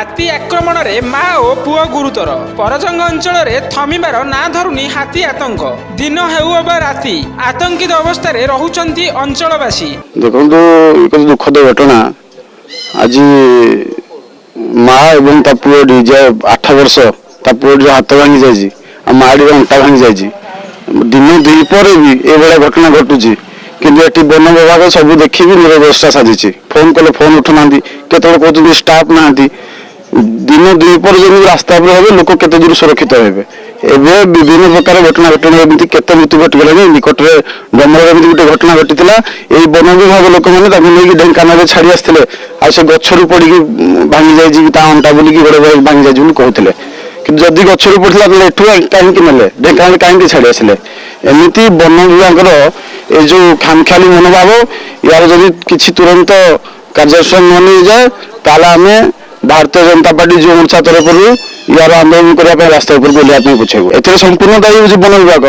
ହାତୀ ଆକ୍ରମଣରେ ମା ଓ ପୁଅ ଗୁରୁତର। ପରଜଙ୍ଗ ଅଞ୍ଚଳରେ ଥମିବାର ନାଁ ଧରୁନି ହାତୀ ଆତଙ୍କ। ଦିନ ହେଉ ଅବା ରାତି, ଆତଙ୍କିତ ଅବସ୍ଥାରେ ରହୁଛନ୍ତି ଅଞ୍ଚଳବାସୀ। ଦେଖନ୍ତୁ, ଏକ ଦୁଃଖଦ ଘଟଣା। ଆଜି ମା ଏବଂ ତା ପୁଅଟି, ଯେ 8 ବର୍ଷ, ତା ପୁଅଟିର ହାତ ଭାଙ୍ଗି ଯାଇଛି ଆଉ ମାଆଟିର ଅଣ୍ଟା ଭାଙ୍ଗି ଯାଇଛି। ଦିନ ଦ୍ୱିପହରେ ବି ଏଭଳିଆ ଘଟଣା ଘଟୁଛି, କିନ୍ତୁ ଏଠି ବନ ବିଭାଗ ସବୁ ଦେଖିବି ନିରବଦ୍ରଷ୍ଟା ସାଜିଛି। ଫୋନ୍ କଲେ ଫୋନ୍ ଉଠୁନାହାନ୍ତି, କେତେବେଳେ କହୁଛନ୍ତି ଷ୍ଟାଫ୍ ନାହାନ୍ତି। ଦିନ ଦ୍ୱିପହରେ ଯେମିତି ରାସ୍ତା ଉପରେ ହେବେ, ଲୋକ କେତେ ଦୂର ସୁରକ୍ଷିତ ହେବେ? ଏବେ ବିଭିନ୍ନ ପ୍ରକାର ଘଟଣା ଘଟଣା ଏମିତି କେତେ ମୃତ୍ୟୁ ଘଟିଗଲାଣି। ନିକଟରେ ଡମରରେ ଏମିତି ଗୋଟେ ଘଟଣା ଘଟିଥିଲା। ଏଇ ବନ ବିଭାଗ ଲୋକମାନେ ତାକୁ ନେଇକି ଢେଙ୍କାନାଳରେ ଛାଡ଼ି ଆସିଥିଲେ, ଆଉ ସେ ଗଛରୁ ପଡ଼ିକି ଭାଙ୍ଗି ଯାଇଛି ତା ଅଣ୍ଟା ବୋଲିକି, ଗୋଡ଼ ଭାଙ୍ଗି ଯାଇଛି ବୋଲି କହୁଥିଲେ। କିନ୍ତୁ ଯଦି ଗଛରୁ ପଡ଼ିଥିଲା, ତାହେଲେ ଏଠୁ କାହିଁକି ନେଲେ? ଢେଙ୍କାନାଳରେ କାହିଁକି ଛାଡ଼ି ଆସିଲେ? ଏମିତି ବନ ବିଭାଗର ଏ ଯୋଉ ଖାମଖିଆଲି ମନୋଭାବ, ୟାର ଯଦି କିଛି ତୁରନ୍ତ କାର୍ଯ୍ୟାନୁଷ୍ଠାନ ନ ନେଇଯାଏ, ତାହେଲେ ଆମେ ଭାରତୀୟ ଜନତା ପାର୍ଟି ଯୁବ ମୋର୍ଚ୍ଚା ତରଫରୁ ୟାର ଆନ୍ଦୋଳନ କରିବା ପାଇଁ ରାସ୍ତା ଉପରକୁ ଓହ୍ଲାଇବା ପାଇଁ ପଛେଇବୁ। ଏଥିରେ ସମ୍ପୂର୍ଣ୍ଣ ଦାୟୀ ହେଉଛି ବନ ବିଭାଗ,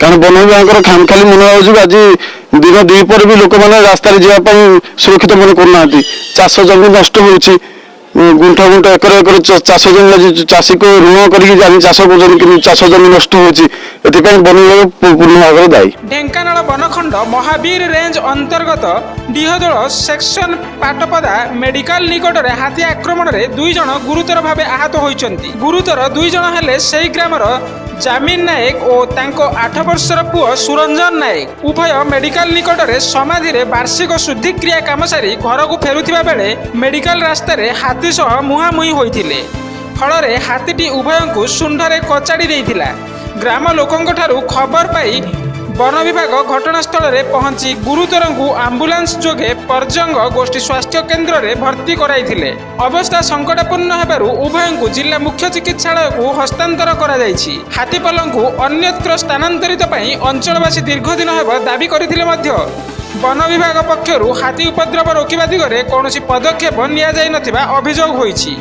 କାରଣ ବନ ବିଭାଗର ଖାମଖିଆଲି ମନୋଭାବ ଯୋଗୁଁ ଆଜି ଦିନ ଦ୍ୱିପହରେ ବି ଲୋକମାନେ ରାସ୍ତାରେ ଯିବା ପାଇଁ ସୁରକ୍ଷିତ ମନେ କରୁନାହାନ୍ତି। ଚାଷ ଜମି ନଷ୍ଟ ହେଉଛି, ଗୁଣ୍ଠ ଗୁଣ୍ଠ, ଏକର ଏକର ଚାଷ ଜମି। ଆଜି ଚାଷୀକୁ ଋଣ କରିକି ଆଣି ଚାଷ କରୁଛନ୍ତି, କିନ୍ତୁ ଚାଷ ଜମି ନଷ୍ଟ ହେଉଛି। ଏଥିପାଇଁ ବନ ବିଭାଗ ପୂର୍ଣ୍ଣ ଭାବରେ ଦାୟୀ। ଢେଙ୍କାନାଳ ବନଖଣ୍ଡ ମହାବୀର ରେଞ୍ଜ ଅନ୍ତର୍ଗତ ଡିହଦୋଳ ସେକ୍ସନ ପାଟପଦା ମେଡିକାଲ ନିକଟରେ ହାତୀ ଆକ୍ରମଣରେ 2 ଜଣ ଗୁରୁତର ଭାବେ ଆହତ ହୋଇଛନ୍ତି। ଗୁରୁତର 2 ଜଣ ହେଲେ ସେହି ଗ୍ରାମର ଜାମିନ ନାୟକ ଓ ତାଙ୍କ 8 ବର୍ଷର ପୁଅ ସୁରଞ୍ଜନ ନାୟକ। ଉଭୟ ମେଡିକାଲ ନିକଟରେ ସମାଧିରେ ବାର୍ଷିକ ଶୁଦ୍ଧିକ୍ରିୟା କାମ ସାରି ଘରକୁ ଫେରୁଥିବା ବେଳେ ମେଡିକାଲ ରାସ୍ତାରେ ହାତୀ ସହ ମୁହାଁମୁହିଁ ହୋଇଥିଲେ। ଫଳରେ ହାତୀଟି ଉଭୟଙ୍କୁ ଶୁଣ୍ଢରେ କଚାଡ଼ି ଦେଇଥିଲା। ଗ୍ରାମ ଲୋକଙ୍କଠାରୁ ଖବର ପାଇ ବନ ବିଭାଗ ଘଟଣାସ୍ଥଳରେ ପହଞ୍ଚି ଗୁରୁତରଙ୍କୁ ଆମ୍ବୁଲାନ୍ସ ଯୋଗେ ପରଜଙ୍ଗ ଗୋଷ୍ଠୀ ସ୍ୱାସ୍ଥ୍ୟ କେନ୍ଦ୍ରରେ ଭର୍ତ୍ତି କରାଇଥିଲେ। ଅବସ୍ଥା ସଙ୍କଟାପନ୍ନ ହେବାରୁ ଉଭୟଙ୍କୁ ଜିଲ୍ଲା ମୁଖ୍ୟ ଚିକିତ୍ସାଳୟକୁ ହସ୍ତାନ୍ତର କରାଯାଇଛି। ହାତୀପଲଙ୍କୁ ଅନ୍ୟତ୍ର ସ୍ଥାନାନ୍ତରିତ ପାଇଁ ଅଞ୍ଚଳବାସୀ ଦୀର୍ଘଦିନ ହେବ ଦାବି କରିଥିଲେ ମଧ୍ୟ ବନ ବିଭାଗ ପକ୍ଷରୁ ହାତୀ ଉପଦ୍ରବ ରୋକିବା ଦିଗରେ କୌଣସି ପଦକ୍ଷେପ ନିଆଯାଇନଥିବା ଅଭିଯୋଗ ହୋଇଛି।